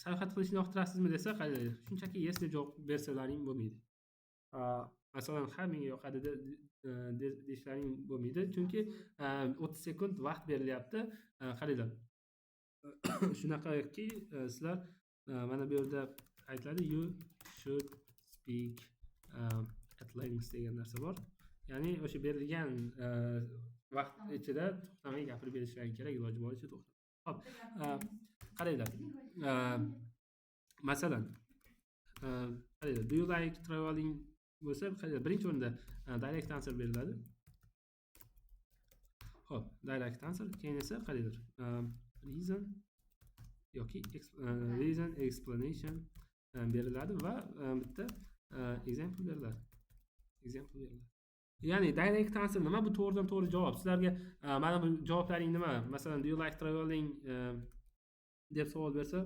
Sayohat qilishni yoqtirasizmi desa, qaranglar, shunchaki yes deb javob bersalaring bo'lmaydi. Masalan, ha, menga yoqadi deyishlaring bo'lmaydi, chunki 30 sekund vaqt berilyapti. Qaranglar, shunaqaki, sizlar, mana bu yerda aytiladi you should speak at length degan narsa bor, ya'ni o'sha berilgan vaqt ichida to'xtamay gapirib berishlaring kerak, iloji boricha to'xtab. Ho'p, qaranglar, masalan, qaranglar, do you like traveling bo'lsa, qaranglar, birinchi o'rinda direct answer beriladi. Ho'p, direct answer, keyin esa, qaranglar, reason yoki reason, explanation beriladi va bitta example beriladi, example beriladi. Ya'ni direct answer nima? Bu to'g'ridan to'g'ri javob. Sizlarga mana bu javoblaring nima? Masalan, do you like traveling deb savol bersa,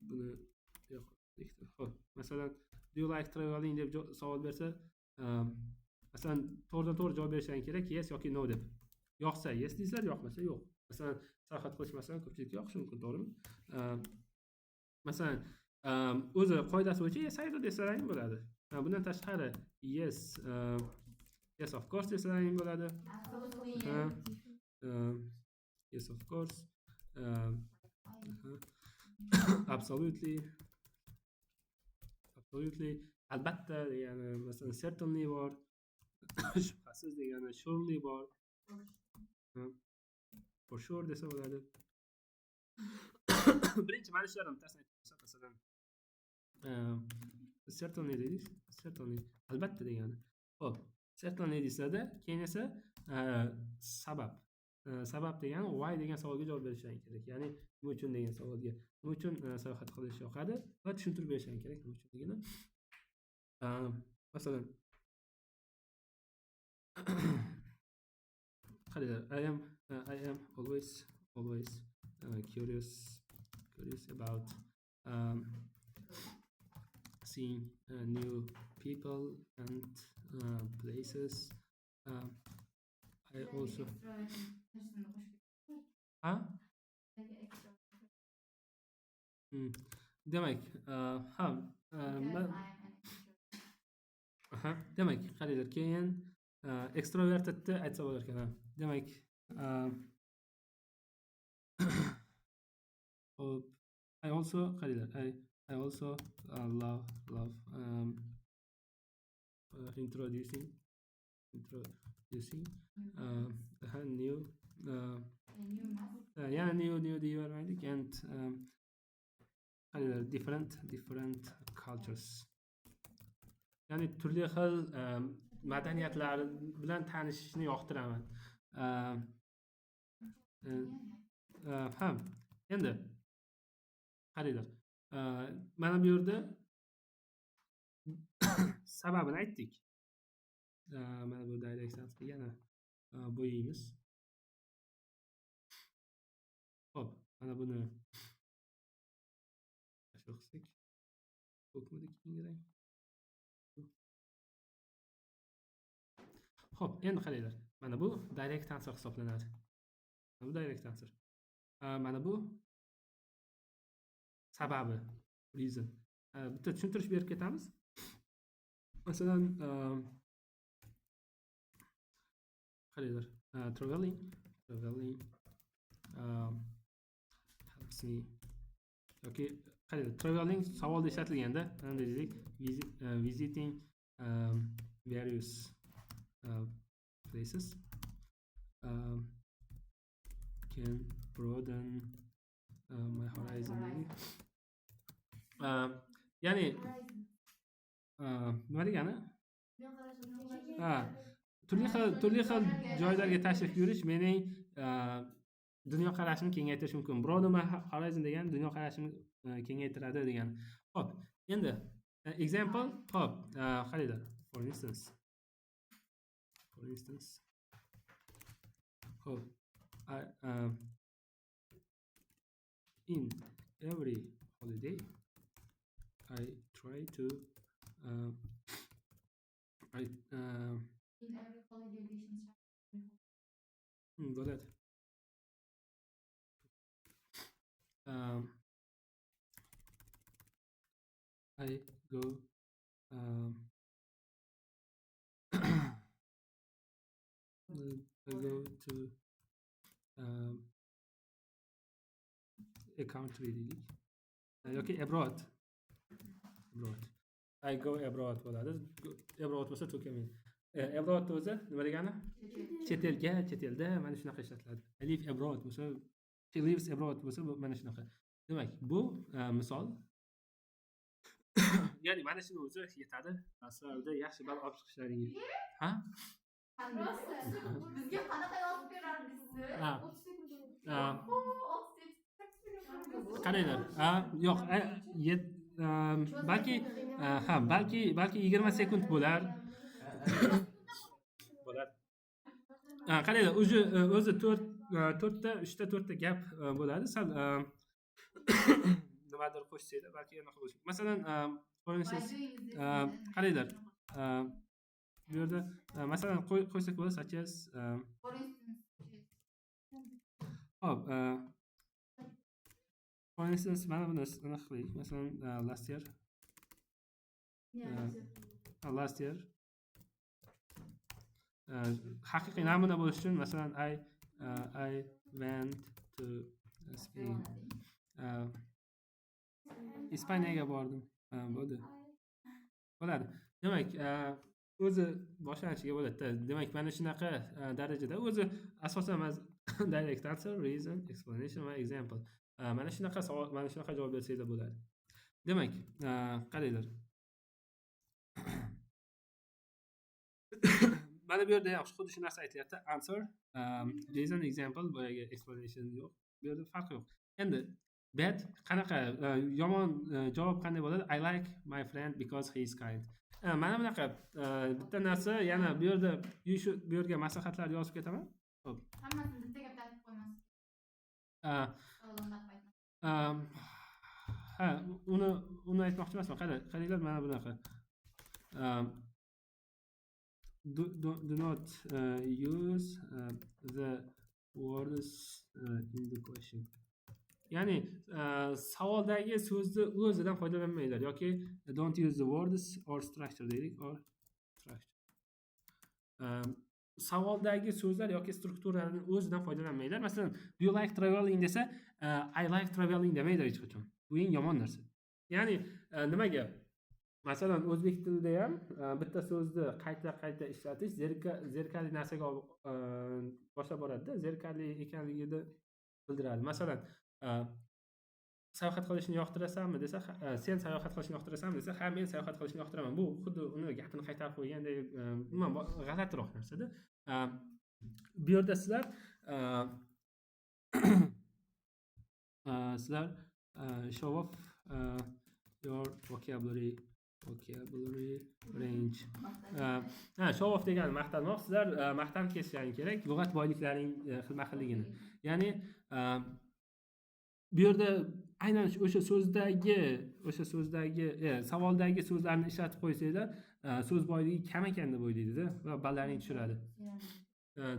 buni yo'q, ho'p, masalan, do you like traveling deb savol bersa, masalan, to'g'ridan to'g'ri javob berishlaring kerak, yes yoki no deb. Yoqsa yes deysizlar, yoqmasa yo'q. Masalan, sayohat qilish, masalan, ko'pchilikka yoqishi mumkin, to'g'rimi? Masalan, o'zi qoidasi bo'yicha yes, I do desalaring bo'ladi. Bundan tashqari yes, yes, of course desalaring bo'ladi. Yes, of course, absolutely, absolutely, albatta degani. Masalan, certainly bor, shubhasiz degani, surely bor, for sure desa bo'ladi. Birinchi mana shulardan bittasini aytib, masalan, certainly deylik, certainly albatta degani. Ho'p, certainly deysizlarda, keyin esa sabab. Sabab degani why degan savolga javob berishlaring kerak, ya'ni nima uchun degan savolga, nima uchun sayohat qilish yoqadi va tushuntirib berishlaring kerak nima uchunligini. Masalan, qaranglar, I am always curious about seeing new people and places. I also, ha. Demak, ha, aha, demak, qaranglar, keyin extrovertedni aytsa bo'lar ekan, ha. Demak, ho'p, I also, qaranglar, I also love introducing new yana new deyavermaylik, and qaranglar, different cultures, ya'ni turli xil madaniyatlar bilan tanishishni yoqtiraman. Ha, endi qaranglar, mana bu yerda sababini aytdik. Mana bu direct answer, yana bo'yaymiz. Ho'p, mana buni yashil qilsak, ko'kmidi keyingi rang? Ho'p, endi qaranglar, mana bu direct answer hisoblanadi. Mana bu direct answer. Mana bu sababi, reason. Bitta tushuntirish berib ketamiz. Masalan, qaranglar, traveling helps me yoki, qaranglar, traveling savolda ishlatilganda mana deylik, visiting various places can broaden my horizon deylik. Ya'ni nima degani? Ha, turli xil joylarga tashrif buyurish mening dunyoqarashimni kengaytirishi mumkin. Broaden my horizon degani dunyoqarashimni kengaytiradi degani. Ho'p, endi example, ho'p, qaranglar, for instance, ho'p, in every holiday I try to I In every holiday edition. Bo'ladi. I go I go to a country deylik yoki abroad. Abroad, I go abroad bo'ladi. Abroad bo'lsa, to come in. Abroad o'zi nima degani? Chet elga, chet elda, mana shunaqa ishlatiladi. I live abroad bo'lsa, she lives abroad bo'lsa, bu mana shunaqa. Demak, bu misol, ya'ni mana shuni o'zi yetadi sizlarda yaxshi ball olib chiqishlaringga. Ha. Rosa. Bizga qanaqa yozib berardingiz siz? Ha. 30 sekund. Ha. 30 sekund. Qaranglar, ha, yo'q, balki, ha, balki 20 sekund bo'lar. Ha, qaranglar, уже o'zi to'rt, to'rtta, uchta, to'rtta gap bo'ladi. Sal nimadir qo'shsanglar, balki anaqa bo'lishi. Masalan, for instance, qaranglar, bu yerda masalan qo'ysak bo'ladi, such as For instance. Hop, for instance, mana buni anaqa qilaylik. Masalan, last year, last year, haqiqiy namuna bo'lishi uchun, masalan, I went to Spain. Ispaniyaga bordim. Bo'ldi. Bo'ladi. Demak, o'zi boshlanishiga bo'ladida. Demak, mana shunaqa darajada o'zi asosan direct answer, reason, explanation va example. Mana shunaqa savol, mana shunaqa javob bersanglar bo'ladi. Demak, qaranglar. Mana bu yerda ham xuddi shu narsa aytilyapti. Answer, reason, example, boyagi explanation yo'q. Bu yerda farq yo'q. Endi bad qanaqa, yomon javob qanday bo'ladi? I like my friend because he is kind. Mana bunaqa bitta narsa yana bu yerda, you should, bu yerga maslahatlar yozib ketaman. Xo'p. Hammasini bitta gapda aytib qo'ymaslik. Oldindan aytma. Ha, uni aytmoqchi emasman. Qaranglar, mana bunaqa. Do not use the words in the question. Ya'ni savoldagi so'zni o'zidan foydalanmanglar yoki don't use the words or structure deylik, or structure. Savoldagi so'zlar yoki strukturalarni o'zidan foydalanmanglar. Masalan, "Do you like traveling?" desa, "I like traveling" demanglar hech qachon. Bu eng yomon narsa. Ya'ni nimaga? Masalan, o'zbek tilida ham bitta so'zni qayta-qayta ishlatish zerikarli narsaga boshlab boradida, zerikarli ekanligini bildiradi. Masalan, sayohat qilishni yoqtirasanmi desa, sen sayohat qilishni yoqtirasanmi desa, ha, men sayohat qilishni yoqtiraman. Bu xuddi uni gapini qaytarib qo'ygandek, umuman g'alatiroq narsada. Bu yerda sizlar show off your vocabulary range. Ha, show off degani maqtanmoq. Sizlar maqtanib ketishlaring kerak lug'at boyliklaring xilma xilligini. Ya'ni bu yerda aynan o'sha so'zdagi, savoldagi so'zlarni ishlatib qo'ysanglar, so'z boyligi kam ekan deb o'ylaydida va ballaring tushiradi.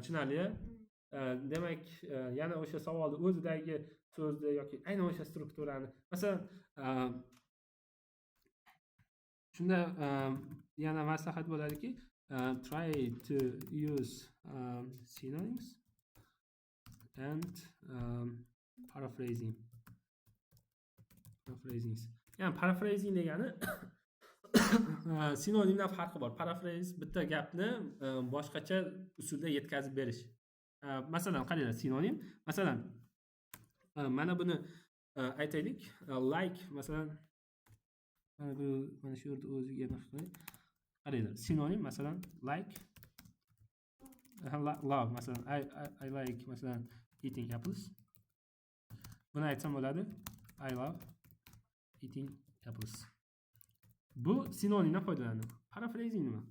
Tushunarli? Demak, yana o'sha savolni o'zidagi so'zni yoki aynan o'sha strukturani, masalan, shunda yana maslahat bo'ladiki, try to use synonyms and paraphrasing. Paraphrasing. Ya'ni paraphrasing degani sinonimdan farqi bor. Paraphrase bitta gapni boshqacha usulda yetkazib berish. Masalan, qaranglar, sinonim, masalan, mana buni aytaylik, like, masalan, mana bu, mana shu yerda o'ziga anaqa qilaylik. Qaranglar, sinonim, masalan, like, love, masalan, I like, masalan, eating apples. Buni aytsam bo'ladi. I love eating apples. Bu sinonimdan foydalandim. Paraphrasing nima?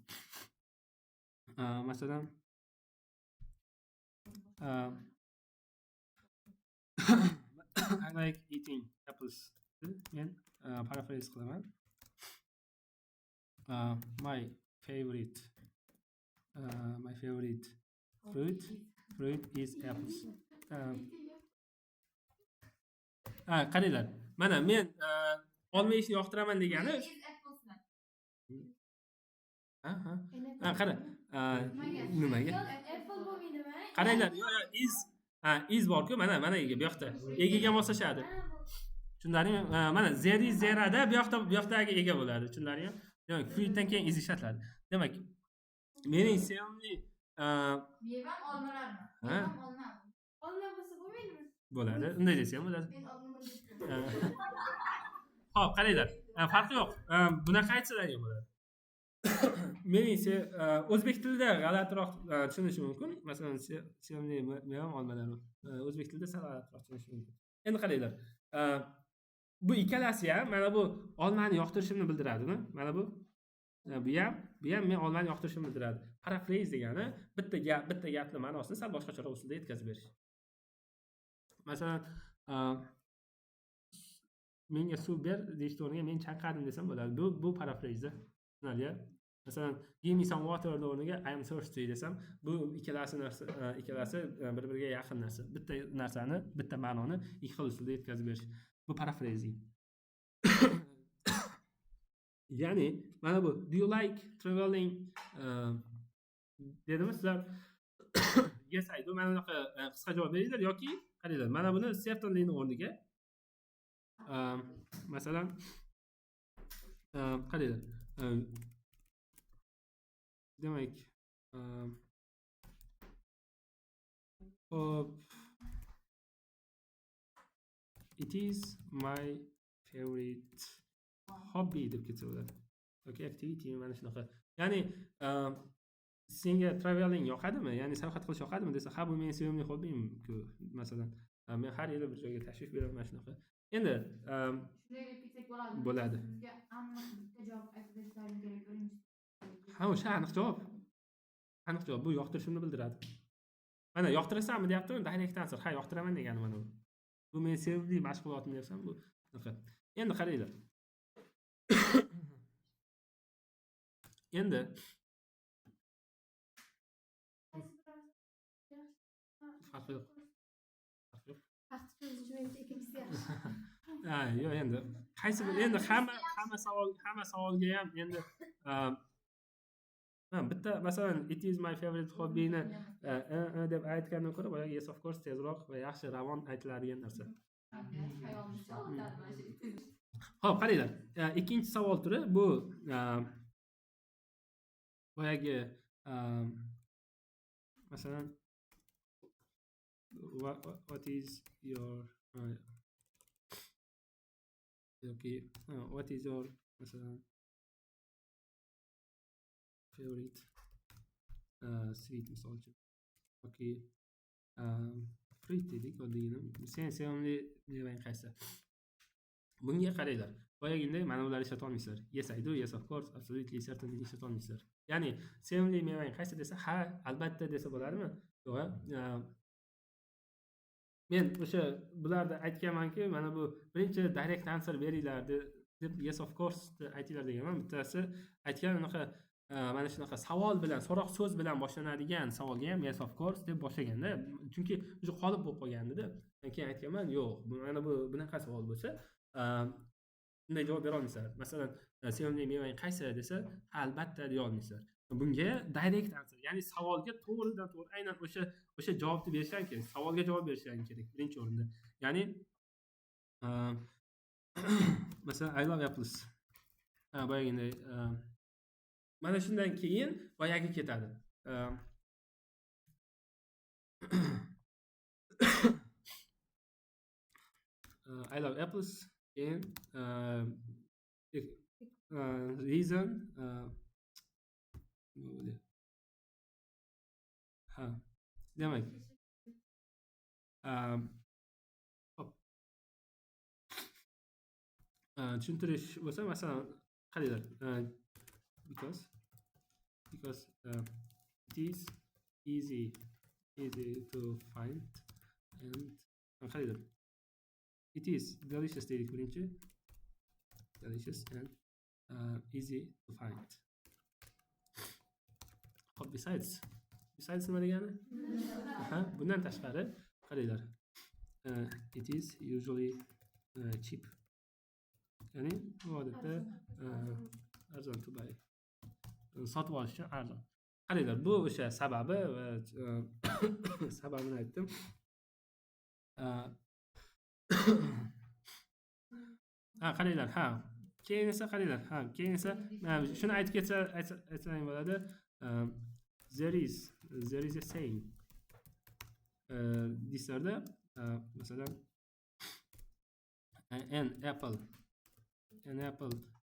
Masalan, I like eating apples. Men paraphrase qilaman. My favorite fruit is apples. Qaranglar. Mana men Olma yeyishni yoqtiraman degani. Ha, ha. Ha, qara. Nimaga? Apple bo'lmaydimi? Qaranglar, yo'q, yo'q, is, ha, is bor-ku, mana, mana ega bu yoqda. Egaga moslashadi. Tushundingmi? Mana there is, there'da bu yoqda, bu yoqdagi ega bo'ladi. Tushundingmi? Demak, fruitdan keyin is ishlatiladi. Demak, mening sevimli Mevam olmalarmi? Ha. Mevam olma. Olma bo'lsa bo'lmaydimi? Bo'ladi. Unday desa ham bo'ladi. Men olma. Xo'p, qaranglar. Farqi yo'q. Bunaqa aytsalar ham bo'ladi. Mening o'zbek tilida g'alatiroq tushunishi mumkin. Masalan, sevimli mevam olmalar. O'zbek tilida sal g'alatiroq tushunishi mumkin. Endi qaranglar. Bu ikkalasi ham mana bu olmani yoqtirishimni bildiradimi? Mana bu. Bu ham men olmani yoqtirishimni bildiradi. Paraphrase degani bitta gap, bitta gapni ma'nosini sal boshqacharoq usulda yetkazib berish. Masalan, menga suv ber deyishni o'rniga men chanqadim desam bo'ladi. Bu paraphrase-da. Tushunarli? Masalan, give me some water o'rniga I am thirsty desam, bu ikkalasi narsa, ikkalasi bir-biriga yaqin narsa. Bitta narsani, bitta ma'noni ikki xil usulda yetkazib berish. Bu paraphrasing. Ya'ni mana bu do you like traveling dedimi sizlar? Yes, I do. Mana bunaqa qisqa javob beringlar yoki qaranglar, mana buni certainlyni o'rniga masalan, qaranglar. Demak, hop, it is my favorite hobby deb ketsa bo'ladi. Yoki activity, mana shunaqa. Ya'ni senga traveling yoqadimi? Ya'ni sayohat qilish yoqadimi desa, ha, bu mening sevimli hobbim-ku, masalan. Men har yili bir joyga tashrif buyuraman, mana shunaqa. Endi Shunday deb ketsak bo'ladimi? Bo'ladi. Bizga aniq bitta javob aytib berishlaring kerak birinchi. Ha, o'sha aniq javob. Aniq javob bu yoqtirishimni bildiradi. Mana yoqtirasanmi deyaptimi? Direct answer. Ha, yoqtiraman degani mana bu. Bu mening sevimli mashg'ulotim desam, bu shunaqa. Endi qaranglar. Endi farqi yo'q. Farqi yo'q. Vaqt cho'zish menimcha ikkinchisi yaxshi. Ha, yo'q, endi qaysi bir, endi hamma savol, hamma savolga ham endi, ha, bitta masalan it is my favorite hobby-ni deb aytgandan ko'ra boyagi yes of course tezroq va yaxshi ravon aytiladigan narsa. Xo'p, qaranglar. Ikkinchi savol turi bu, boyagi, masalan what is your, yoki, what is your masalan favorite sweet misol uchun yoki fruit dedik oddiygina. Sen sevimli mevang qaysi? Bunga qaranglar. Boyaginday mana bularni ishlata olmaysizlar. Yes I do, yes of course, absolutely, certainly ishlata olmaysizlar. Ya'ni sevimli mevang qaysi desa, ha, albatta desa bo'ladimi? Yo'q, ha? Men o'sha bularda aytganmanki, mana bu birinchi direct answer beringlar deb yes of course deb aytinglar deganman. Bittasi aytgan unaqa, mana shunaqa savol bilan, so'roq so'z bilan boshlanadigan savolga ham yes of course deb boshlaganda, chunki o'sha qolib bo'lib qolgandida. Keyin aytganman, yo'q, mana bu bunaqa savol bo'lsa, bunday javob bera olmaysizlar. Masalan, sevimli mevang qaysi desa, ha, albatta deya olmaysizlar. Bunga direct answer, ya'ni savolga to'g'ridan to'g'ri aynan o'sha javobni berishlaring kerak. Savolga javob berishlaring kerak birinchi o'rinda. Ya'ni, masalan, I love apples. Ha, boyaginday, mana shundan keyin boyagi ketadi. I love apples. Keyin, reason, nima bo'ladi? Ha, demak, hop. Tushuntirish bo'lsa, masalan, qaranglar, because it is easy to find and, qaranglar, it is delicious deylik birinchi, delicious and easy to find. Hop, besides nima degani? Aha, bundan tashqari qaranglar, it is usually cheap. Ya'ni bu odatda arzon, to buy, sotib olish uchun arzon. Qaranglar, bu o'sha sababi va sababini aytdim. Ha, qaranglar, ha, keyin esa, qaranglar, ha, keyin esa shuni aytib ketsa, aytsang bo'ladi. There is a saying deysizlarda, masalan, an apple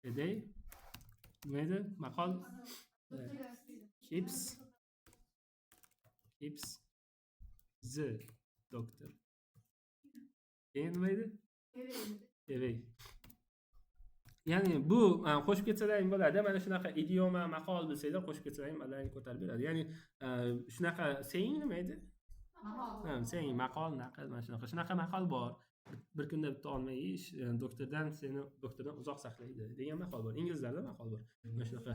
a day, nima edi maqol, keeps the doctor, keyin nima edi, away. Ya'ni bu qo'shib ketsalaring bo'ladi. Mana shunaqa idioma, maqol bilsanglar, qo'shib ketsalaring, ballaringni ko'tarib beradi. Ya'ni shunaqa saying nima edi? Maqol. Ha, saying, maqol, naql, mana shunaqa maqol bor: bir kunda bitta olma yeyish doktordan, seni doktordan uzoq saqlaydi degan maqol bor. Inglizlarda maqol bor mana shunaqa.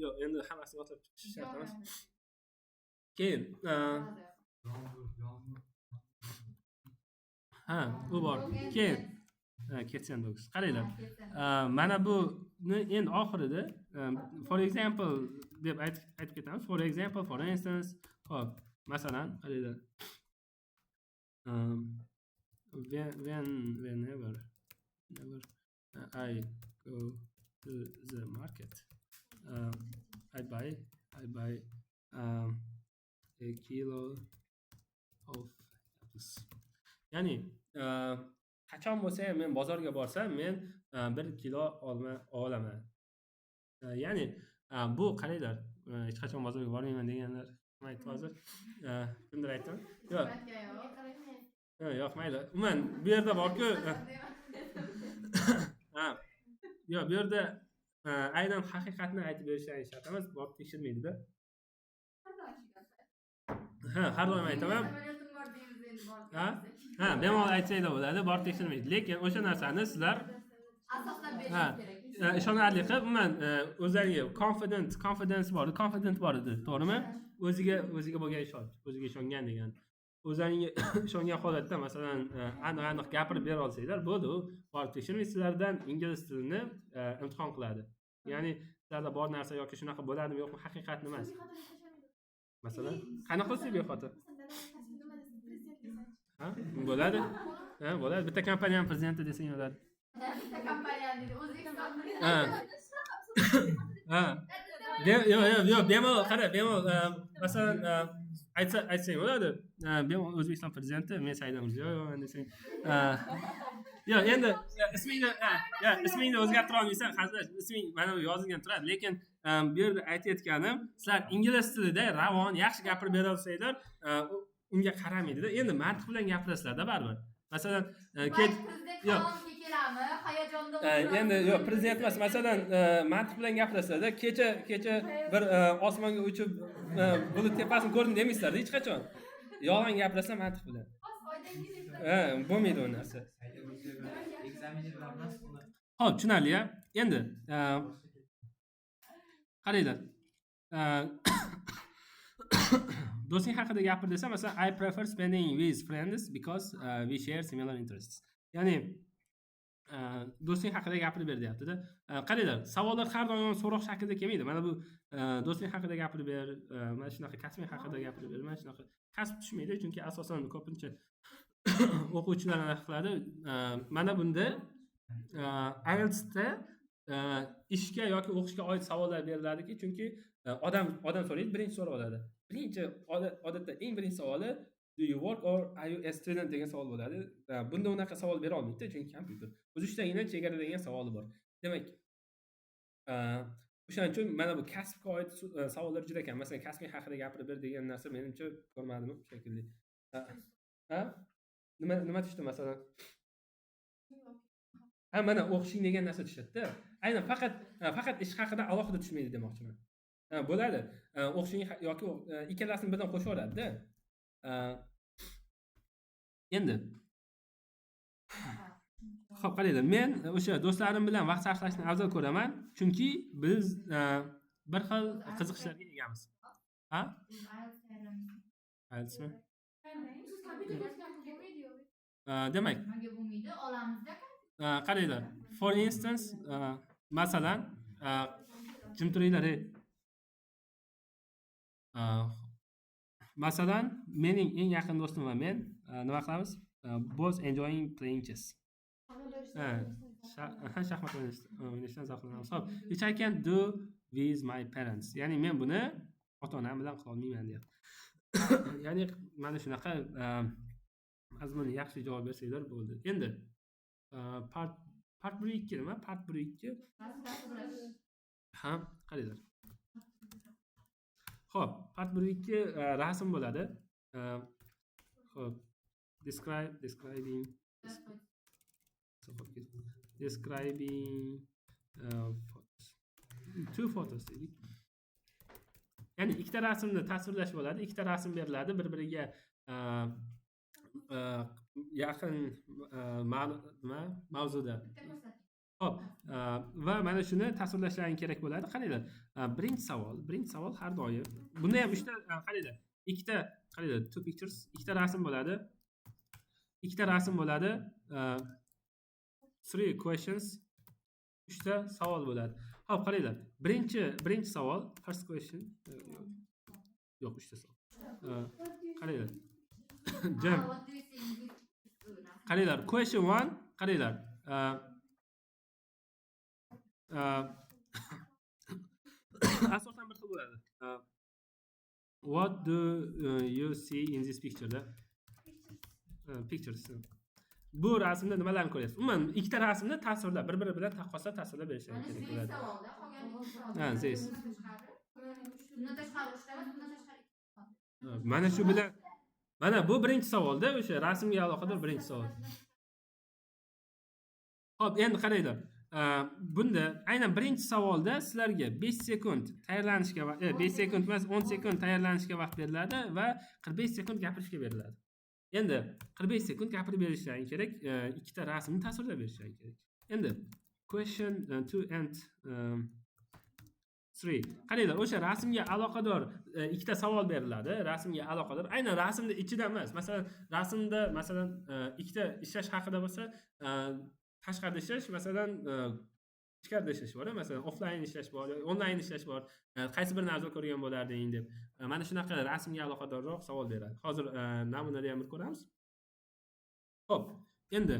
Yo'q, endi hammasini yodlab chiqish shart emas. Keyin Yomg'ir, yomg'ir. Ha, u bor. Keyin cats and dogs. Qaranglar, mana buni endi oxirida for example deb aytib ketamiz. For example, for instance. Ho'p, masalan, qaranglar, whenever I go to the market, I buy a kilo of apples. Ya'ni qachon bo'lsa ham men bozorga borsam, men 1 kilo olma olaman. Ya'ni bu, qaranglar, hech qachon bozorga bormayman deganlar kim aytdi hozir? Kimdir aytdimi? Yo'q. Ha, yo'q, mayli. Umuman, bu yerda borku, ha, yo'q, bu yerda aynan haqiqatni aytib berishlari shart emas, borib tekshirmaydida. Ha, har doim aytaman. Ha? Ha, bemalol aytsanglar bo'ladi, borib tekshirmaydi. Lekin o'sha narsani sizlar Asoslab Ha. berishingiz kerak. Ishonarli qilib, umuman, o'zlariga confidence bor, confident bor edi, to'g'rimi? O'ziga bo'lgan ishonch, o'ziga ishongan degan. O'zlaringga ishongan holatda, masalan, aniq aniq gapirib bera olsanglar, bo'ldi, u borib tekshirmaydi, sizlardan ingliz tilini imtihon qiladi. Ya'ni sizlarda bor narsa yoki shunaqa bo'ladimi, yo'qmi, haqiqatni emas. Masalan, qanaqa qilsa bexato? Ha, bo'ladi. Ha, bo'ladi. Bitta kompaniyani prezidenti desang bo'ladi. Bitta kompaniya deydi, O'zbekiston. Ha. Ha. Yo'q, yo'q, yo'q, bemalol, qara, bemalol, masalan, aytsang bo'ladi. Bemalol O'zbekiston prezidenti, men Saida Mirziyoyevaman desang. Yo'q, endi ismingni, ha, yo'q, ismingni o'zgartira olmaysan, hazil, isming mana bu yozilgan turadi, lekin bu yerda aytayotganim, sizlar ingliz tilida ravon, yaxshi gapirib bera olsanglar, unga qaramaydida. Endi mantiq bilan gapirasizlarda baribir. Masalan, Prezident yo'q. xonamizga kelami? Hayajonda. Endi yo'q, prezident emas, masalan, mantiq bilan gapirasizlarda, kecha bir osmonga uchib, bulut tepasini ko'rdim demaysizlarda hech qachon. Yolg'on gapirasizlar mantiq bilan. Ha, bo'lmaydi u narsa. Экзамен lar emas, uni Ho'p, tushunarli, ya. Endi qaranglar. Do'sting haqida gapir desa, masalan, I prefer spending with friends because we share similar interests. Ya'ni do'sting haqida gapirib ber deyaptida. Qaranglar, savollar har doim so'roq shaklida kelmaydi. Mana bu do'sting haqida gapirib ber, mana shunaqa kasbing haqida gapirib ber, mana shunaqa kasb tushmaydi, chunki asosan ko'pincha o'quvchilar anaqa qiladi. Mana bunda IELTSda ishga yoki o'qishga oid savollar beriladiki, chunki odam so'raydi, birinchi so'rab oladi. Birinchi odatda eng birinchi savoli "Do you work or are you a student?" degan savol bo'ladi. Bunda unaqa savol bera olmaydida, chunki kompyuter. O'zi uchtagina chegaralangan savoli bor. Demak, o'shaning uchun mana bu kasbga oid savollar juda kam. Masalan, kasbing haqida gapirib ber degan narsa, menimcha, ko'rmadim shekilli. Ha? Nima tushdi masalan? Ha, mana o'qishing degan narsa tushadi-da. Aynan faqat ish haqida alohida tushmaydi demoqchiman. Ha, bo'ladi. O'qishing yoki ikkalasini birdan qo'shib yuboradi-da. Endi ho'p, qaranglar, men o'sha do'stlarim bilan vaqt sarflashni afzal ko'raman, chunki biz bir xil qiziqishlarga egamiz. Ha? IELTSmi? Demak, Nimaga bo'lmaydi? Olamizda. Qaranglar, for instance, masalan, jim turinglar, ey. Masalan, mening eng yaqin do'stim va men nima qilamiz? Both enjoying playing chess. Ha, shaxmat o'ynashdan zavqlanamiz. Xo'p, which I can do with my parents. Ya'ni men buni ota onam bilan qila olmayman deyapti. Ya'ni mana shunaqa mazmuni yaxshi javob bersanglar bo'ldi. Endi part 1 2 nima? Part 1 2. Ha, qaranglar. Xo'p, part 1 2 rasm bo'ladi. Xo'p, describing photos. Two photos deylik. Ya'ni ikkita rasmni tasvirlash bo'ladi, ikkita rasm beriladi, bir-biriga yaqin nima mavzuda. Bitta ko'rsating. Xo'p, va mana shuni tasvirlashlaring kerak bo'ladi. Qaranglar, birinchi savol har doim. Bunda ham uchta, qaranglar, ikkita, qaranglar, two pictures, ikkita rasm bo'ladi. Ikkita rasm bo'ladi. Three questions, uchta savol bo'ladi. Xo'p, qaranglar. Birinchi savol, first question. Yo'q, uchta savol. Qaranglar. Jim. What do you think with Qaranglar, question 1, qaranglar. Asosan bir xil bo'ladi. What do you see in this picture da? Pictures. Bu rasmda nimalarni ko'ryapsiz? Umuman ikkita rasmni tasvirlab, bir-biri bilan taqqoslab tasvirlab berishlaring Mana kerak shu bo'ladi. savolda qolgan ikki savol. Ha, this. Bundan tashqari uchta emas, bundan tashqari ikki. Mana shu bilan, mana bu birinchi savolda o'sha rasmga aloqador birinchi savol. Xo'p, endi qaranglar. Bunda aynan birinchi savolda sizlarga 5 sekund tayyorlanishga 5 sekund emas, 10 sekund tayyorlanishga vaqt beriladi va 45 sekund gapirishga beriladi. Endi 45 sekund gapirib berishlaring kerak, ikkita rasmni tasvirlab berishlaring kerak. Endi question 2 and 3. Qaranglar, o'sha rasmga aloqador ikkita savol beriladi. Rasmga aloqador. Aynan rasmni ichida emas. Masalan, rasmda, masalan, ikkita ishlash haqida bo'lsa, tashqarida ishlash, masalan, ichkarida ishlash bor, masalan, offline ishlash bor, onlayn ishlash bor. Qaysi birini afzal ko'rgan bo'larding deb. Mana shunaqa rasmga aloqadorroq savol beradi. Hozir namunada ham bir ko'ramiz. Xo'p, endi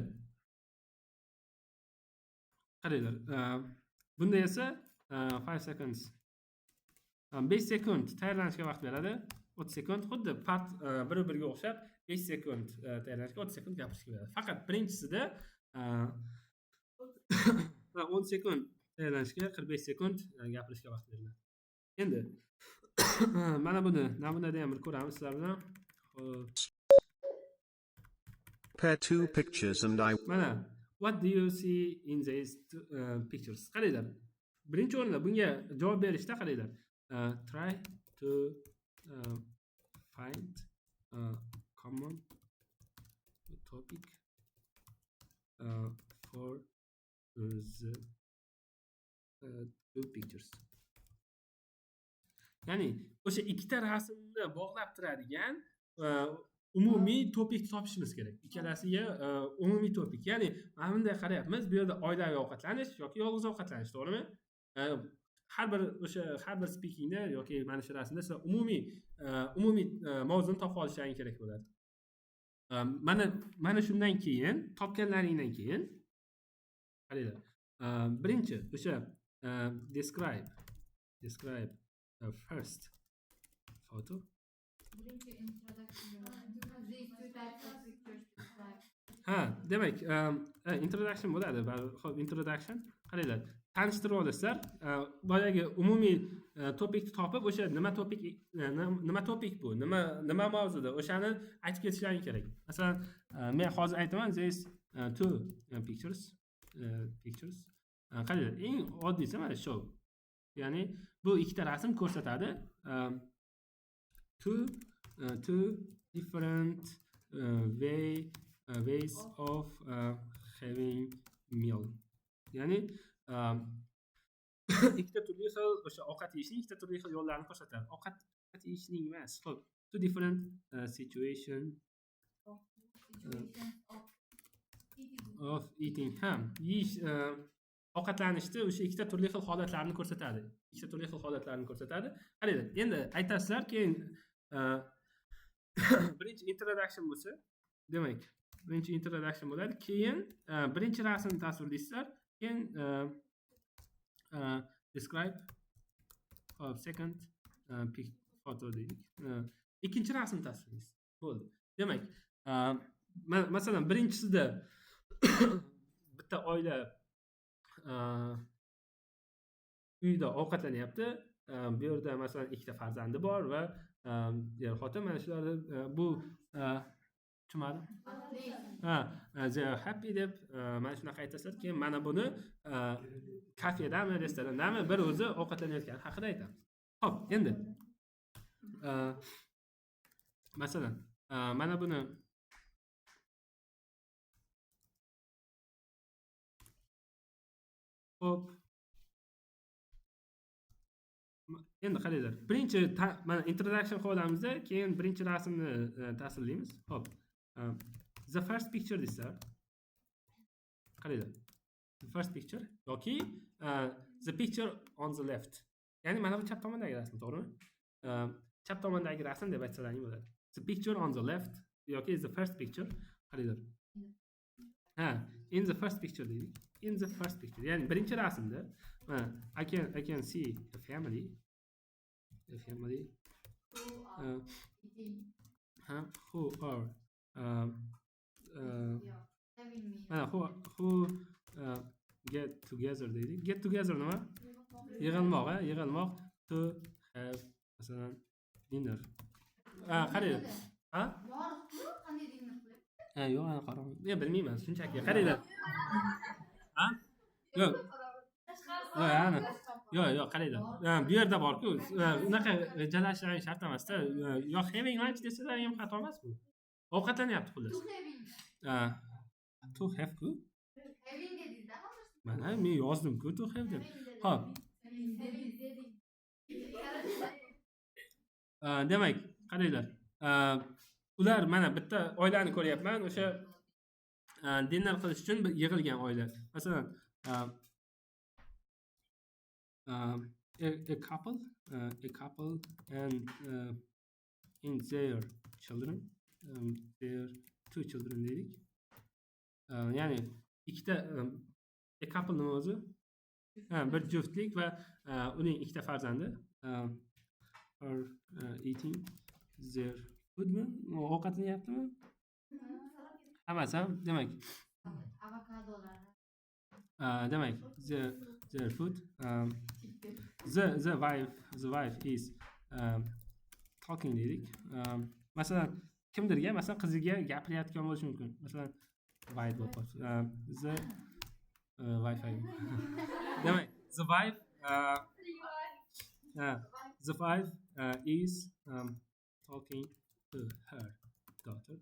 qaranglar, bunda esa 5 seconds, 5 sekund tayyorlanishga vaqt beradi. 30 sekund, xuddi part bir-biriga o'xshab 5 sekund tayyorlanishga, 30 sekund gapirishga beradi. Faqat birinchisida 10 sekund tayyorlanishga, 45 sekund gapirishga vaqt beriladi. Endi mana buni namunada ham bir ko'ramiz sizlar bilan. Xo'p. Compare two pictures and I Mana, what do you see in these two pictures? Qaranglar. Birinchi o'rinda bunga javob berishda, qaranglar. Try to find a common topic for the two pictures. Ya'ni o'sha ikkita rasmni bog'lab turadigan umumiy topik topishimiz kerak. Ikkalasiga umumiy topik. Ya'ni mana bunday qarayapmiz, bu yerda oilaviy ovqatlanish yoki yolg'iz ovqatlanish, to'g'rimi? Har bir o'sha har bir speakingda yoki mana shu rasmda sizlar umumiy mavzuni topib olishlaring kerak bo'ladi. Mana shundan keyin, topganlaringdan keyin, qaranglar. Birinchi o'sha describe first photo. Birinchi introduction. These two types of pictures describe. Ha, demak, introduction bo'ladi. Baribir. Xo'p, introduction. Qaranglar, tanishtirib olasizlar. Boyagi umumiy topikni topib, o'sha nima topik, nima topik bu, nima mavzuda, o'shani aytib ketishlaring kerak. Masalan, men hozir aytaman, these two pictures. Qaranglar, eng oddiysi mana shu. Ya'ni bu ikkita rasm ko'rsatadi. Two different ways of having meal. Ya'ni ikkita turli xil o'sha ovqat yeyishning ikkita turli xil yo'llarini ko'rsatadi. Ovqat yeyishning emas. Xo'p, two different situation Situations of Of eating. Ha, yeyish, ovqatlanishda o'sha ikkita turli xil holatlarni ko'rsatadi. Ikkita turli xil holatlarni ko'rsatadi. Qaranglar, endi aytasizlar, keyin birinchi introduction bo'lsa, demak, birinchi introduction bo'ladi, keyin birinchi rasmni tasvirlaysizlar, keyin describe of second photo deylik. Ikkinchi rasmni tasvirlaysiz. Bo'ldi. Demak, masalan, birinchisida bitta oila uyda ovqatlanyapti. Bu yerda masalan ikkita farzandi bor va er xotin mana shularni bu tushunmadim. Ha, they are happy deb mana shunaqa aytasizlar. Keyin mana buni kafedami, restorandami bir o'zi ovqatlanayotgani haqida aytamiz. Xo'p, endi masalan, mana buni xo'p, endi qaranglar. Birinchi mana introduction qilib olamizda, keyin birinchi rasmni tasvirlaymiz. Xo'p, the first picture desizlar. Qaranglar. The first picture yoki the picture on the left. Ya'ni mana bu chap tomondagi rasm, to'g'rimi? Chap tomondagi rasm deb aytsalaring bo'ladi. The picture on the left yoki the first picture. Qaranglar. Ha, in the first picture deylik. In the first picture. Ya'ni birinchi rasmda mana I can see a family. A family who are mana who get together deylik. Get together nima? Yig'ilmoq, ha, yig'ilmoq to have masalan dinner. Ha, qaranglar. Ha? Qanday dinner qilib? Ha, yo'q, ana qarang. Men bilmayman, shunchaki qaranglar. Ha? Yo'q. Yo'q, ana. Yo'q, yo'q, qaranglar. Bu yerda bor-ku, unaqa rejalashtirish shart emas-da. Yo having lunch desalar ham xato emas bu. Ovqatlanyapti xullas. To having. To have-ku. Having dedingiz-da hozir. Mana men yozdim-ku to have deb. Xo'p. Demak, qaranglar. Ular mana bitta oilani ko'ryapman, o'sha dinner qilish uchun yig'ilgan oila. Masalan, a couple and in their children, their two children deylik. Ya'ni ikkita a couple nima o'zi? Ha, bir juftlik va uning ikkita farzandi are eating their foodmi? Ovqatlanyaptimi? Hammasi ham, demak, Avokadolar. Demak, their food. The wife is talking deylik. Masalan, kimdirga, masalan, qiziga gapirayotgan bo'lishi mumkin. Masalan, wife bo'lib qolsin. The wife. Demak, the wife the wife is talking to her daughter.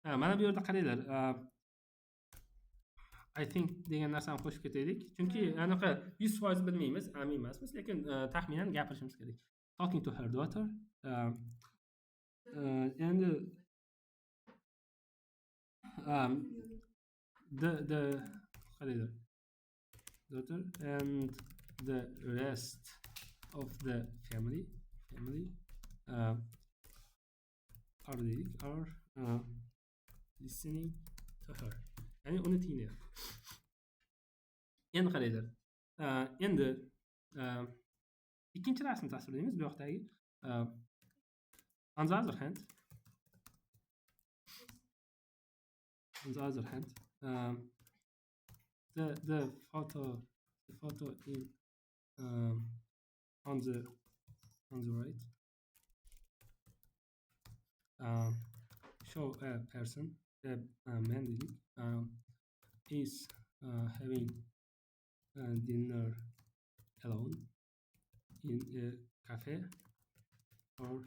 Mana bu yerda qaranglar. I think degan narsani qo'shib ketaylik. Chunki anaqa 100% bilmaymiz, amin emasmiz, lekin taxminan gapirishimiz kerak. Talking to her daughter. Endi the qaranglar. Daughter and the rest of the family are deylik, are listening to her. Ya'ni uni tinglayapti. Endi qaranglar. Endi ikkinchi rasmni tasvirlaymiz bu yoqdagi. On the other hand, the photo in on the right show a person, a man deylik, is having dinner alone in a cafe or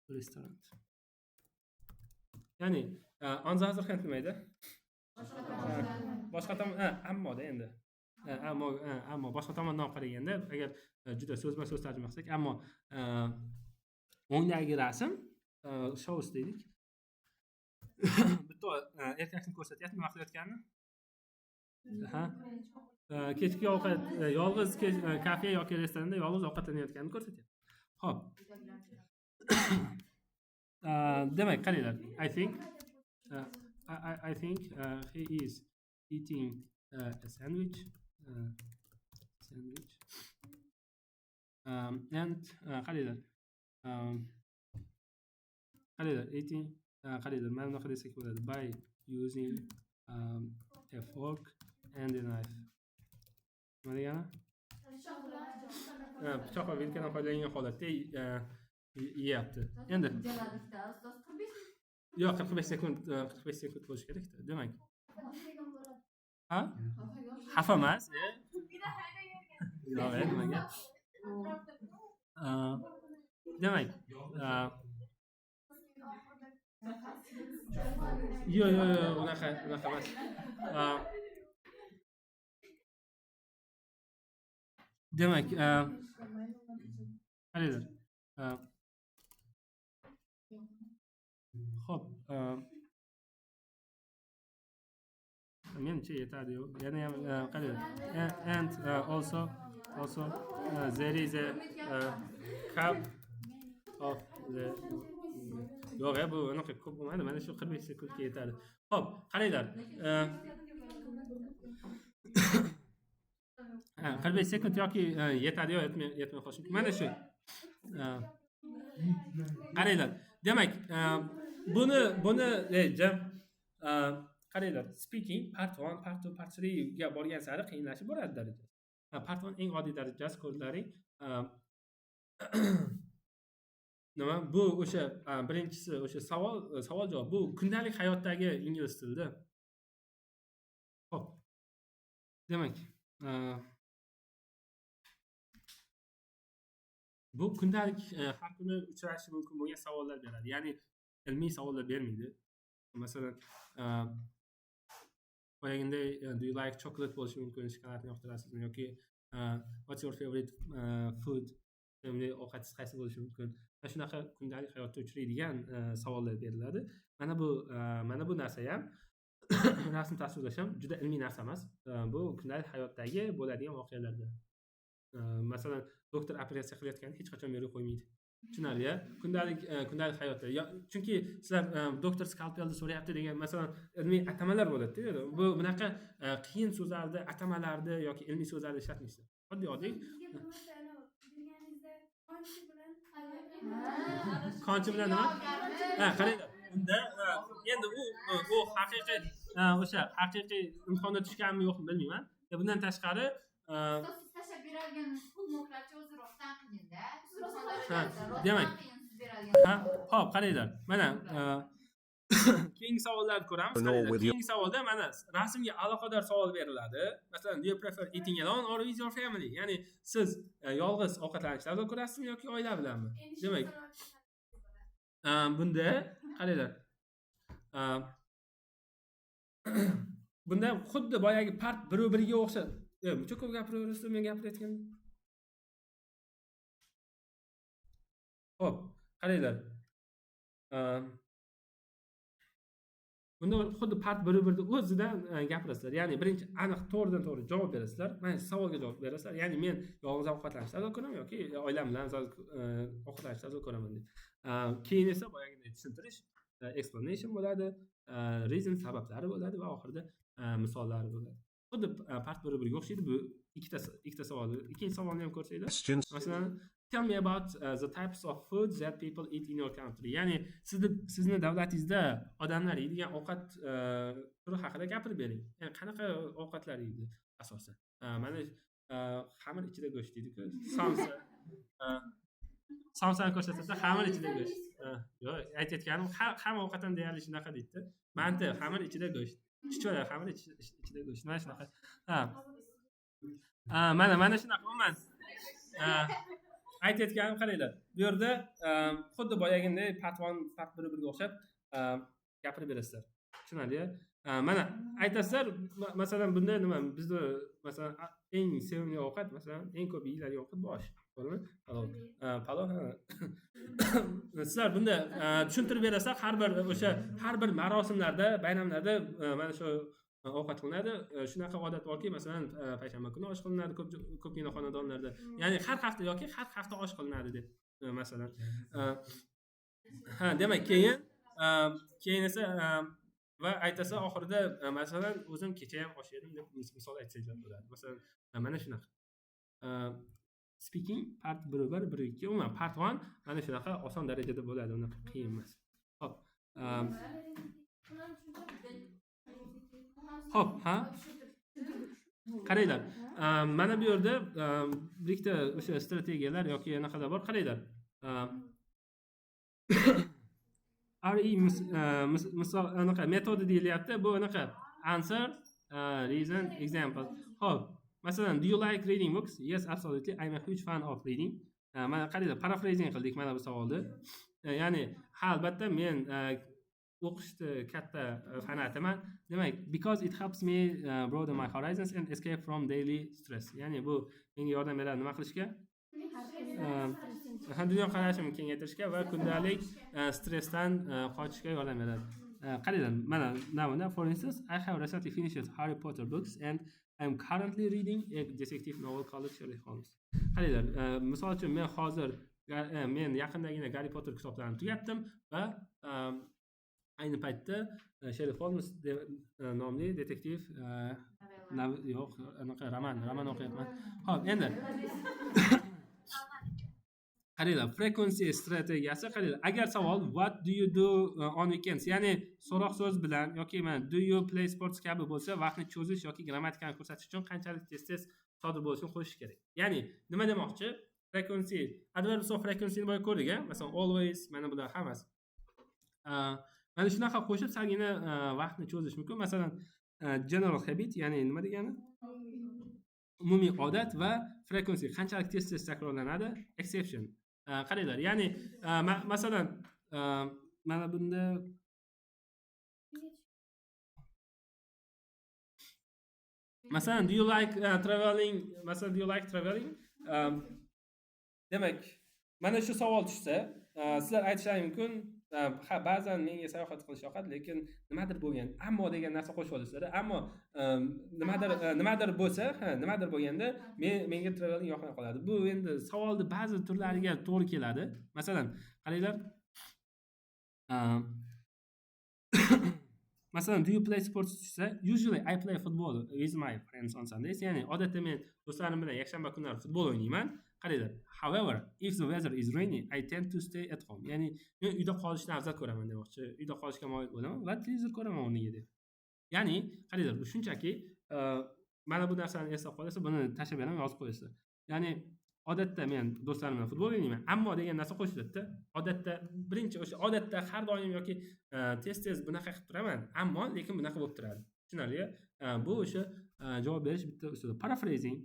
restaurant. Ya'ni on the other hand nima edi? Boshqa tomon, ammoda endi. Ammo boshqa tomondan olib qaraganda, agar juda so'zma-so'z tarjima qilsak, ammo o'ngdagi rasm shows deylik. Bitta erkakni ko'rsatyapti, nima qilayotganini. Ha, kechki ovqat, yolg'iz kafe yoki restoranda yolg'iz ovqatlanayotganini ko'rsatyapti. Ho'p, demak, qaranglar, I think he is eating a sandwich and qaranglar, eating, qaranglar, mana bunaqa desak bo'ladi: by using a fork and a knife. Nima degani? Pichoq va vilkadan foydalangan holatda yeyapti endi. Jaladikda ustoz, 45. Yo'q, 45 sekund, 45 sekund bo'lishi kerakda, demak. Ha, xafa emas, e? Yo'q, e, nimaga? Demak, yo'q, unaqa emas. Demak, qaranglar. Ho'p, menimcha yetadi. Yo'q, yana ham, qaranglar. And also there is a cup of the. Yo'q, bu unaqa ko'p bo'lmaydi, mana shu 45 sekundga yetadi. Ho'p, qaranglar. Ha, 45 sekund yoki yetadi yo yetmay qolishi mumkin. Mana shu. Qaranglar, demak, buni jim. Qaranglar, speaking part 1, part 2, part 3 ga borgan sari qiyinlashib boradi darajasi. Part 1 eng oddiy darajasi, ko'rdilaring. Nima bu? O'sha birinchisi o'sha savol javob, bu kundalik hayotdagi ingliz tilida. Ho'p, demak, bu kundalik, har kuni uchrashishi mumkin bo'lgan savollar beradi, ya'ni ilmiy savollar bermaydi. Masalan, boyaginday "Do you like chocolate?" bo'lishi mumkin, shokoladni yoqtirasizmi, yoki "What's your favorite food?", sevimli ovqatingiz qaysi bo'lishi mumkin. Mana shunaqa kundalik hayotda uchraydigan savollar beriladi. Mana bu narsa ham, rasm tasvirlash ham juda ilmiy narsa emas. Bu kundalik hayotdagi bo'ladigan voqealarda. Masalan, doktor operatsiya qilayotganda hech qachon yo'lga qo'ymaydi, tushunarli a? Kundalik hayotda. Chunki sizlar doktor skalpelni so'rayapti degan, masalan, ilmiy atamalar bo'ladida u yerda. Bu bunaqa qiyin so'zlarni, atamalarni yoki ilmiy so'zlarni ishlatmaysizlar, oddiy oddiy. Bizga bir marta anavi berganingizda konchi bilan Konchi bilan nima? Ha, qaranglar, unda endi u haqiqiy, o'sha haqiqiy imtihonda tushganmi, yo'qmi, bilmayman. Bundan tashqari, Ustoz, siz tashlab beradigan pul mo'klarchi o'zi rostdan qiyinda. Ha, demak. Qiyin siz beradigan. Ha, ho'p, qaranglar, mana, keyingi savollarni ko'ramiz. No, Qaranglar, keyingi savolda mana rasmga aloqador savol beriladi. Masalan, "Do you prefer eating alone or with your family?" Ya'ni siz yolg'iz ovqatlanishni afzal ko'rasizmi yoki oila bilanmi? Demak, bunda qaranglar, bunda xuddi boyagi part biru birga o'xshab. Muncha ko'p gapiraverasizlar men gapirayotganda. Ho'p, qaranglar, bunda xuddi part biru birni o'zidan gapirasizlar, ya'ni birinchi aniq, to'g'ridan to'g'ri javob berasizlar, mana shu savolga javob berasizlar, ya'ni men yolg'iz ovqatlanishni afzal ko'raman yoki oilam bilan ovqatlanishni afzal ko'raman deb. Keyin esa boyagiday tushuntirish, explanation bo'ladi, reason, sabablari bo'ladi va oxirida misollari bo'ladi. Xuddi part bir birga o'xshaydi bu ikkita savol. Ikkinchi savolni ham ko'rsanglar. Questions. Masalan, "Tell me about the types of food that people eat in your country." Ya'ni sizni davlatingizda odamlar yeydigan ovqat turi haqida gapirib bering. Ya'ni qanaqa ovqatlar yeydi asosan? Mana xamir ichida go'sht deydi-ku. Somsa. Somsani ko'rsatsa, xamir ichida go'sht. Yo'q, aytayotganim, hamma ovqat ham deyarli shunaqa deydi. Manti, xamir ichida go'sht. Chuchvara, xamir ichida go'sht. Mana shunaqa. Ha. Mana shunaqa umuman. Aytayotganim, qaranglar. Bu yerda xuddi boyaginday part 1, part 1 birga o'xshab gapirib berasizlar. Tushunarli? Mana aytasizlar, masalan, bunda nima, bizda masalan eng sevimli ovqat, masalan, eng ko'p yeyiladigan ovqat bu osh. To'g'rimi? Palov. Palov, ha. Sizlar bunda tushuntirib berasizlar, har bir o'sha har bir marosimlarda, bayramlarda mana shu ovqat qilinadi. Shunaqa odat borki, masalan, payshanba kuni osh qilinadi ko'pgina xonadonlarda. Ya'ni har hafta yoki har hafta osh qilinadi deb, masalan. Ha, demak, keyin esa va aytasa oxirida, masalan, o'zim kecha ham osh yedim deb misol aytsanglar bo'ladi. Masalan, mana shunaqa. Speaking part 1 1 1 2, umuman part 1 mana shunaqa oson darajada bo'ladi, unaqa qiyin emas. Xo'p. Xo'p, ha? Qaranglar. Mana bu yerda bir ikkita o'sha strategiyalar yoki anaqalar bor. Qaranglar. RE misol anaqa metodi deyilyapti. Bu anaqa answer, reason, example. Xo'p. Masalan, do you like reading books? Yes, absolutely. I'm a huge fan of reading. Mana qaranglar, paraphrasing qildik mana bu savolni. Ya'ni, ha, albatta men o'qishni katta fanatiman. Demak, because it helps me broaden my horizons and escape from daily stress. Ya'ni bu menga yordam beradi nima qilishga? Dunyoqarashimni kengaytirishga va kundalik stressdan qochishga yordam beradi. Qaranglar, mana namuna, for instance, I have recently finished Harry Potter books and I am currently reading a detective novel called Sherlock Holmes. Qaranglar, misol uchun men hozir men yaqindagina Harry Potter kitoblarini tugatdim va ayni paytda Sherlock Holmes nomli detektiv yo'q, anaqa roman o'qiyapman. Xo'p, endi qaranglar, frequency strategiyasi. Qaranglar, agar savol what do you do on weekends, ya'ni so'roq so'z bilan yoki mana do you play sports kabi bo'lsa, vaqtni cho'zish yoki grammatikani ko'rsatish uchun qanchalik tez-tez sodir bo'lishini qo'shish kerak. Ya'ni nima demoqchi? Frequency, adverbs of frequency ni boya ko'rdik, a? Masalan, always, mana bular hammasi. Mana shunaqa qo'shib salgina vaqtni cho'zish mumkin. Masalan, general habit, ya'ni nima degani? Umumiy odat va frequency qanchalik tez-tez takrorlanadi? Exception. Qaranglar, ya'ni masalan, mana bunda masalan, do you like traveling? Masalan, do you like traveling? Demak, mana shu savol tushsa, sizlar aytishlaring mumkin, ha, ba'zan menga sayohat qilish yoqadi, lekin nimadir bo'lgan, ammo degan narsa qo'shib olasizlar. Ammo nimadir bo'lsa, ha, nimadir bo'lganda menga traveling yoqmay qoladi. Bu endi savolni ba'zi turlariga to'g'ri keladi. Masalan, qaranglar, masalan, do you play sports tushsa, usually I play football with my friends on Sundays. Ya'ni odatda men do'stlarim bilan yakshanba kunlari futbol o'ynayman. Qaranglar, however, if the weather is rainy, I tend to stay at home. Ya'ni men uyda qolishni afzal ko'raman demoqchi. Uyda qolishga moyil bo'laman va televizor ko'raman o'rniga deb. Ya'ni qaranglar, bu shunchaki mana bu narsani eslab qolasiz, buni tashlab beraman, yozib qo'yasiz. Ya'ni odatda men do'stlarim bilan futbol o'ynayman, ammo degan narsa qo'shiladi-da. Odatda birinchi o'sha odatda har doim yoki tez-tez bunaqa qilib turaman, ammo lekin bunaqa bo'lib turadi. Tushunarli? Bu o'sha javob berish bitta usuli. Paraphrasing,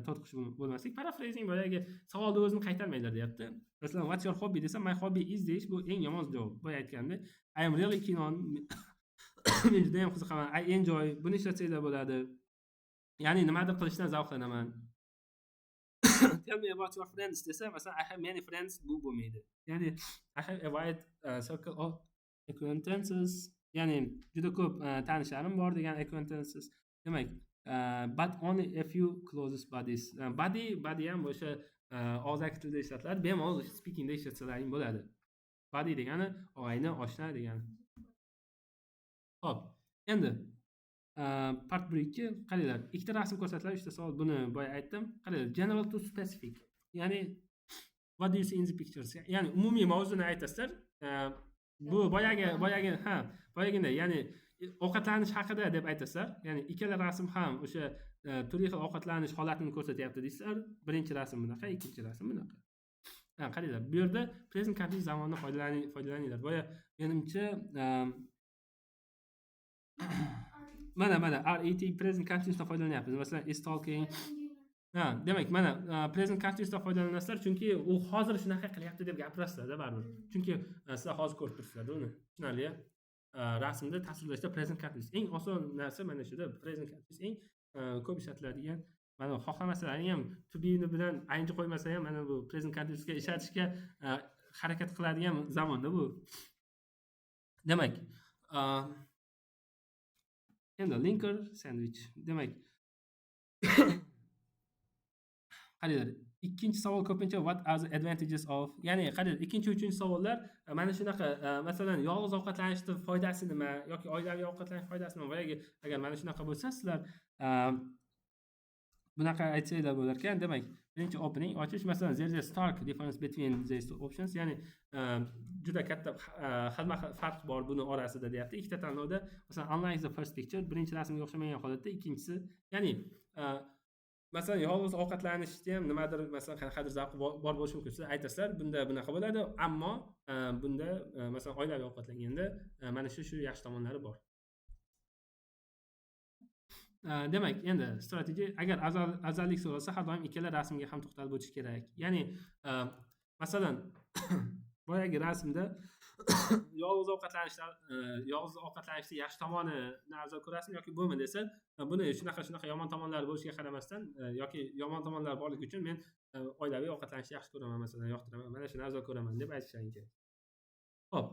tortiqish bo'lmaslik. Paraphrasing boyagi savolni o'zini qaytarmanglar deyapti. Masalan, what's your hobby desa, my hobby is deyish bu eng yomon javob. Boya aytgandek, I am really keen on, men juda ham qiziqaman, I enjoy, buni ishlatsanglar bo'ladi. Ya'ni nimadir qilishdan zavqlanaman. Tell me about your friends desa, masalan, I have many friends, bu bo'lmaydi. Ya'ni I have a wide circle of acquaintances, ya'ni juda ko'p tanishlarim bor degan acquaintances. Demak, but only a few closest buddies. Buddy ham o'sha og'zaki tilda ishlatiladi, bemalol speakingda ishlatsalaring bo'ladi. Buddy degani og'ayni, oshna degani. Xo'p, endi part 1-2 qaranglar, ikkita rasm ko'rsatiladi, uchta savol, buni boya aytdim. Qaranglar, general to specific. Ya'ni what do you see in the pictures? Ya'ni umumiy mavzuni aytasizlar. Bu boyagi, ha, boyaginday, ya'ni ovqatlanish haqida deb aytasizlar. Ya'ni ikkala rasm ham o'sha turli xil ovqatlanish holatini ko'rsatyapti deysizlar. Birinchi rasm bunaqa, ikkinchi rasm bunaqa. Ha, qaranglar, bu yerda present continuous zamonni foydalaninglar. Boya menimcha mana RET present continuousdan foydalanyapmiz. Masalan, is talking. Ha, demak, mana present continuousdan foydalanasizlar, chunki u hozir shunaqa qilyapti deb gapirasizlar-da baribir. Chunki sizlar hozir ko'rib turibsizlar uni. Tushunarli-ya? Rasmda tasvirlashda present continuous eng oson narsa mana shuda. Present continuous eng ko'p ishlatiladigan Mana xohlamasalaring ham, to be'ni bilan ing qo'ymasa ham, mana bu present continuousga ishlatishga harakat qiladigan zamonda bu. Demak, endi linker sandwich. Demak, qaranglar, ikkinchi savol ko'pincha "What are the advantages of", ya'ni qaranglar, ikkinchi, uchinchi savollar mana shunaqa, masalan, yolg'iz ovqatlanishni foydasi nima yoki oilaviy ovqatlanish foydasi nima. Boyagi, agar mana shunaqa bo'lsa, sizlar bunaqa aytsanglar bo'lar ekan. Demak, birinchi opening, ochish, masalan, there is a stark difference between these two options, ya'ni juda katta xilma xil farq bor buni orasida, deyapti ikkita tanlovda. Masalan, unlike the first picture, birinchi rasmga o'xshamagan holatda ikkinchisi, ya'ni masalan, yolg'iz ovqatlanishda ham nimadir, masalan, qanaqadir zavqi bor bo'lishi mumkin. Siz aytasizlar, bunda bunaqa bo'ladi, ammo bunda, masalan, oilaviy ovqatlanganda mana shu yaxshi tomonlari bor. Demak, endi strategiya, agar afzallik so'ralsa, har doim ikkala rasmga ham to'xtalib o'tish kerak. Ya'ni masalan, boyagi rasmda yolg'iz ovqatlanishda, yolg'iz ovqatlanishni yaxshi tomonini afzal ko'rasizmi yoki bumi desa, buni shunaqa shunaqa yomon tomonlari bo'lishiga qaramasdan yoki yomon tomonlari borligi uchun men oilaviy ovqatlanishni yaxshi ko'raman, masalan, yoqtiraman, mana shuni afzal ko'raman, deb aytishlaring kerak. Ho'p,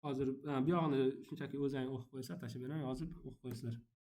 hozir bu yog'ini shunchaki o'zlaring o'qib qo'yasizlar, tashlab beraman, yozib o'qib qo'yasizlar.